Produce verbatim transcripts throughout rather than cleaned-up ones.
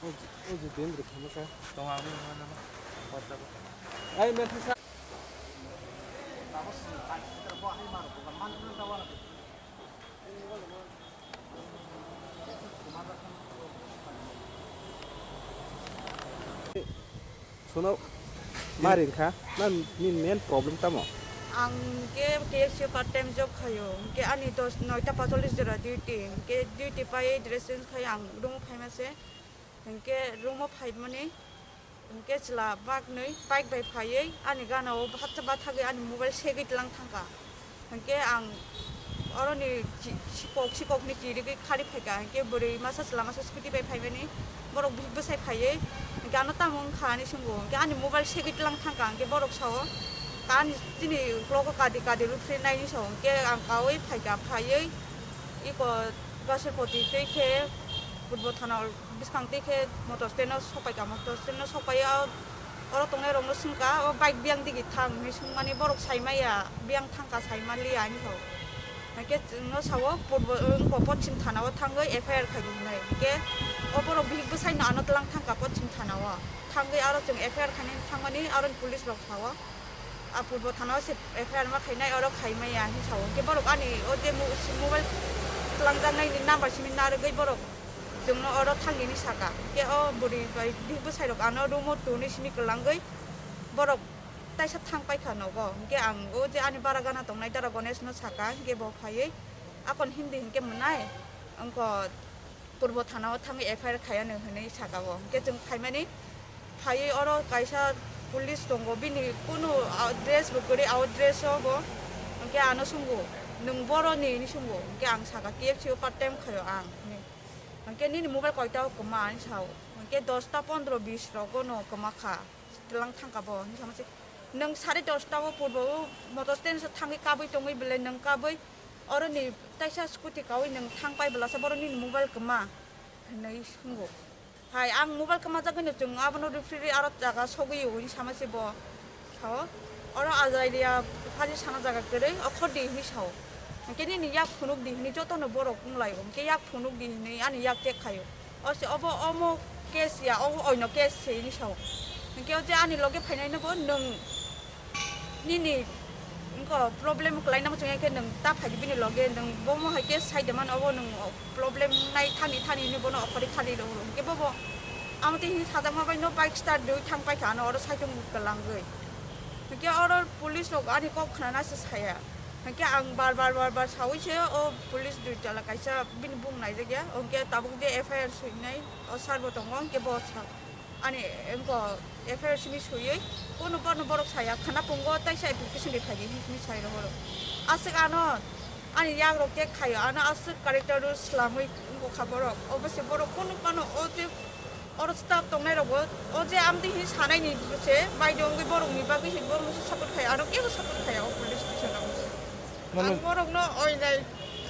O je, o je dendro khamaka. Tong ang nang nang. Ai, men thasa. Sono ma ringkha, na ni main problem tamo? Ang ke K F C part time job khayo, ke ani dos, noita pacholis jora duty, ke duty pai dressing khai ang room phaima se, ke room o phaimani, ke chwla baknwi bike bai phaiwi ani gana o hatsa bathagwi ani mobile segwi tlang thangkha. Hinkhe ang oroni chi-, sikok, sikokni chirigwi khari phaikha, hinkhe bwrwi masa chwla masa scooty bai phaimani borok bihik bwsai phaiwi, hinkhe ano tamo wngkha hinwi swngo, hinkhe ani mobile segwi tlang thangkha, hinkhe borok sao, "Ka ani chini uklogo kadi kadi rw phri nai," hinwi sao, hinkhe ang kaui phaikha, phaiwi iko Basirpoti twi khe Purbo thana bwskang twi khe motor stand o sokpaikha, motor stand o sokpaiwi o oro tongnairokno swngkha, "O bike biyang digi thang?" hinwi swngmani borok saimaya, "Biyang thangkha, saimaliya," hinwi sao. Hinkhe chwngno sao purbo, wngkha poschim thana o thangwi F I R khaidi hinwi. Hinkhe o borok bihik bwsaino ano tlang thangkha poschim thana o. Thangwi aro chwng F I R khainani thangmani aroni police rok sao. A purbo thana o se F I R ma khainai, oro khaimaya hinwi sao. Hinkhe borok ani o je mo-, si mobile twlangjaknaini number simi narwgwi borok chwngno oro thangini saka. Hinkhe o bwrwi bai bihik bwsairok ano room o twnwi simi kwlangwi borok taisa thang paikha nogo. Hinkhe ang o je ani bara gana tongnai dara Ganesh no saka, hinkhe bo phaiwi akon Hindi hinkhe mwnai, wngkha Purbo thana o thangwi F I R khaiya no hinwi saka bo. Hinkhe chwng phaimani phaiwi oro kaisa police tongo, bini kunu, ah, dress bo kwrwi, out dress o bo. Hinkhe ano swngo, "Nwng boroni?" hinwi swngo. Hinkhe ang saka, "K F C o part time khaio ang," hinwi. Hinkhe, "Nini mobile koita o kwma?" hinwi sao. Hinkhe, "Dosta pondro bis rogo no kwma kha, twlang thangkha bo," hinwi sama se. "Nwng sare dosta o purbo o motor stand o thangwi kabwi tongwi belai nwng kabwi oroni taisa scooty kaui nwng thang pai belasa borok nini mobile kwma?" hinwi swngo. Hai ang mobile kwmajak hinwi chwng abono referee aro jaga sogwi o hinwi sama se bo. Sao, oro Azailia phari sana jaga kwrwi okhor di hinwi sao. Hinkhe nini yak phunuk di hinwi jotono borok wng lai o. Hinkhe yak phunuk di hinwi ani yak tek khaio. O se obo omo case ya, obo oino case se hinwi sao. Hinkhe o je ani loge phainai no bo nwng nini wngkha problem kwlai nang chwng khe nwng ta phai di bini loge, nwng bomo hai khe sai de man obo nwng problem nai thani thani hinwi bono okhorwi khali rw horo. Hinkhe bobo amo tei hinwi sajakma bai no bike start rwui thang paikha ano oro saitung kwlangwi. Hinkhe oro police rok ani kok khnana se saya. Hinkhe ang bar bar bar bar saui se o police dui tala kaisa bini bung naijakya. Hinkhe tabuk je F I R swinai o sir bo tongo, hinkhe bo sa ani wngkha F I R simi swiwi kunu bono borok saya khana pungo taisa application ri phaidi hinwi sai rohoro. Aswk ano ani yak rok khe khaio, ano aswk character rw swlamwi wngkha borok. Obo se borok kunu phano o je oro staff tongnai rokbo o je amtwi hinwi sanai ni se baidwngwi borok ni bagwi se borok no support khai, aro kebo support khai o police station o. Mano ang borok no oinai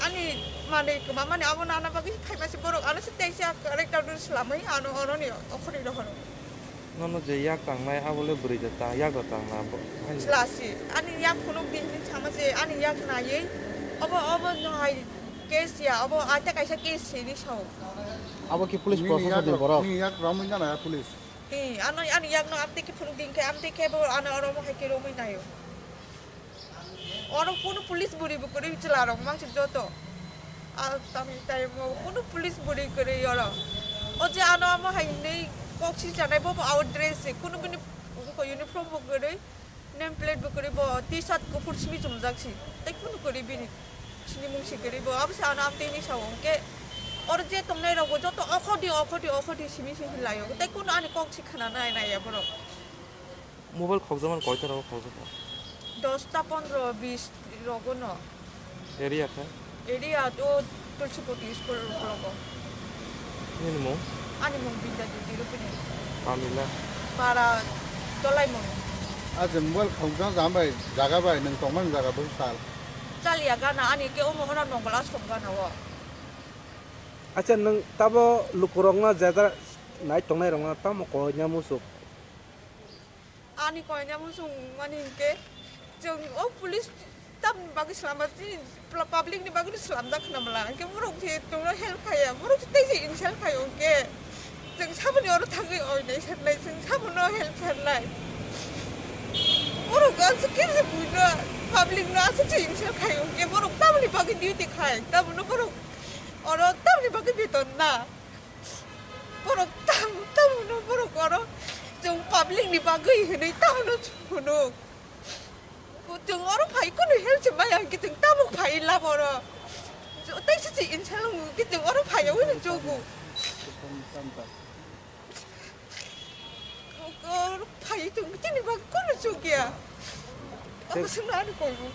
ani manwi kwma mani abo nana bagwi khaima se borok ano se teisa character rw swlamwi ano oro ni okhorwi rohoro. Nono je yak tangnai, abo le bwrwi da ta, yak da tangna bo, hai. Chwla si, ani yak phunuk di hinwi sama se, ani yak naiwi, obo, obo no hai case ya, obo aita kaisa case se hinwi sao. Abo ki police nini proshashan yak ni rok, borok? Nini yak romwi jana ya police? Ee, ano, ani yak no amtwi khe phunuk di hinkhe, amtwi khe bo ano oro mo hai khe romwi naio. Oro kunu police bwrwi bo kwrwi chwla rok mangsi joto. A tamni time o kunu police bwrwi kwrwi oro. O je ano amo hai hinwi kok si chanai bo, bo out dress se. Kunu bini uniform bo kwrwi, name plate bo kwrwi, bo T-shirt kuphur simi chumjak si. Tei kunu kwrwi bini sinimung si kwrwi bo. Abo se ano amtwi hinwi sao hwnkhe oro je tongnai rok bo joto okhordi, okhordi, okhordi simi se hinlai o. Tei kunu ani kok si khna nai nai ya borok. Mobile khokjakmani koita rogo khokjakha? Dosta pondro bis rogo no. Area khe? Area to Tulsipoti school rogo. Nini mung? Ani mung Binda Jyoti Rupini. Pamila? Para Dolaimung. Acha mobile khokjak jam bai jaga bai nwng tongmani jaga bo sal. Chaliya gana ani ke omo hora nongol asom gana o. Acha nwng tabo lukurokno jajak nai tongnai rokno tamo koina muchuk? Ani koina muchung mani hinkhe chwng o police tamni bagwi swlamba chini pla-, public ni bagwi swlamjak khna mala hinkhe borok se chwngno help khaiya, borok se tei se insult khaio hinkhe Chwng saboni oro thangwi oinai sanlai, chwng sabono help sanlai. Borok aswk khe se buino, public no aswk se insult khai hwnkhe borok tamoni bagwi duty khai, tabono borok oro tamoni bagwi beton na. Borok tam, tabono borok oro chwng public ni bagwi hinwi tabono phunuk. Chwng oro phai kunu help se maya hwnkhe chwng tabuk phai lab oro. Tei se se insult wngkhe chwng oro phai wngwi chugo. Oro phai tong chini bag kunu chukya. Abo swngna ani koibo.